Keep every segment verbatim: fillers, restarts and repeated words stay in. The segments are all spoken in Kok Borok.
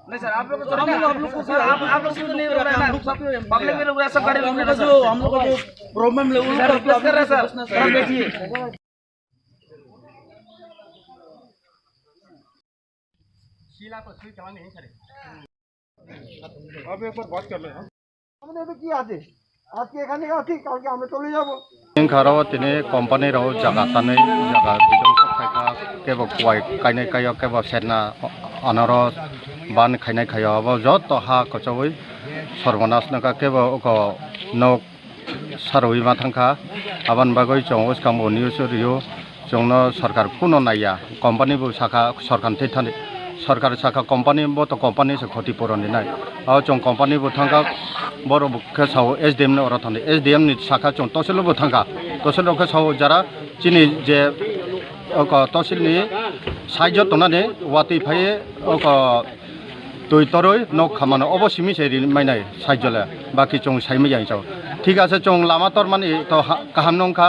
नहीं सर, आप लोग को तो हम लोग, आप लोग को सर, आप, आप लोग से तो नहीं रोक रहे हैं ना। पब्लिक में रोक रहे हैं, सब गाड़ी रोक रहे हैं सर। हम लोग का जो प्रॉब्लम है, वो सर, रिक्वेस्ट कर रहे हैं सर। सर, बैठिए। शीला को सुई चलानी नहीं सर। अब एक बार बात कर ले हम। আমাদের তো কি আছে? আজকে এখানে আছি, কালকে আমরা চলে যাব। Wngkha oro tini company rok jaga tanwi jaga bidong sok khaikha, kebo kuwai kainai kaio, kebo serna anaros ban khainai khaio, abo joto ha kwchagwi sorbonas nokha, kebo oko nok sarwi ma thangkha. Aboni bagwi chwng bwskango news rw-o. Chwngno sarkar kuno naiya, company bo sakha sarkar thwi thani, sarkar sakha company bo to company se khoti puron rinai. O chwng company bo thangkha, borok bo khe sao S D M ni oro thani, S D M ni sakha chwng tosil bo thangkha, tosil rok khe sao jara chini je oko tosil ni side o tongnani watwi phai oko twi torwi nok khamano obo simi se ri mainai side o le, baki chwng sai manya sao. Thik ase chwng lama tormani to ha-, kaham nw wngkha,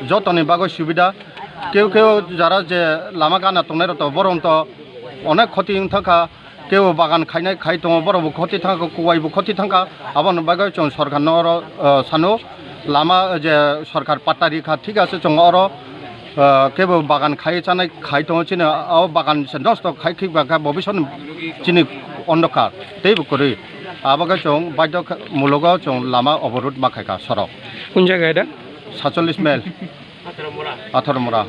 jotoni bagwi subida. Keu keu jara je lama gana tongnai rok to, borok to onek khoti wng thangkha, keu bagan khainai khai tongo, borok bo khoti thangkha, kuwai bo khoti thangkha, aboni bagwi chwng sorkar no oro, ah, sano lama je sorkar patta rikha, thik ase chwng oro, ah, kebo bagan khai chanai khai tongo chini, o bagan se nosto khai khik ba kha bobisot chini ondokar tei bo kwrwi, abo khe chwng baidhyo kha-, mulogo chwng lama oborud ma khaikha sorok. Kun jaga da? Sacholis mile. Atharo mora.